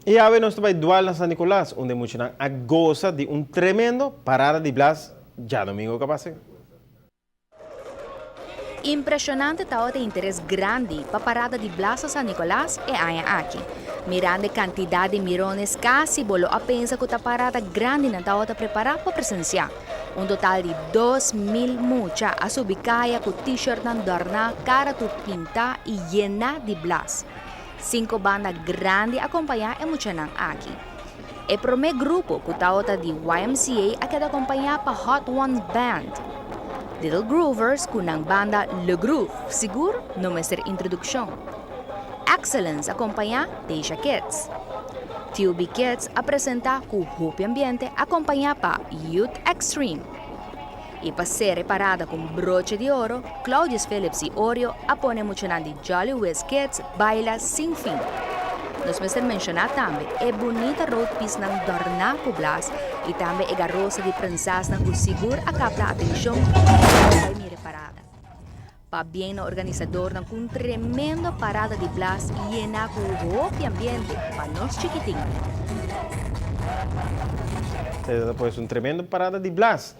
Y awe nos ta bay dual na San Nicolas, unda e muchanan a goza di un tremendo parada di blas djadomingo cu a pasa. Impresionante tabata e interes grandi pa parada di blas na San Nicolas e aña aki. Mirando e cantidad di mirones casi bo lo a pensa cu ta parada grandi nan tabata prepara pa presencia. Un total di 2000 mucha a subi caya cu t-shirtnan dorna, cara tur pinta y yena di blas. Cinco banda grandi a acompaña e muchanan aki. E prome grupo cu tabata di YMCA a keda acompaña pa Hot Ones Band. Little Groovers cu nan banda Le Groove, sigur no mester introduccion. Excellence acompaña Deja Kids. TUB Kids a presenta cu hopi ambiente acompaña pa Youth Extreme. Y pa cera e parada cu un broche di oro, Claudius Phillips y Oreo a pone muchanan di Jolly Whiz Kids baila sin fin. Nos mester menciona tambe e bunita roadpiecenan dorna cu blas y tambe e garosa di prinsesnan cu sigur a capta atencion di mira e parada. Pabien na organisadornan cu un tremendo parada di blas yena cu hopi ambiente pa nos chikitin. Esei ta pues un tremendo parada di blas.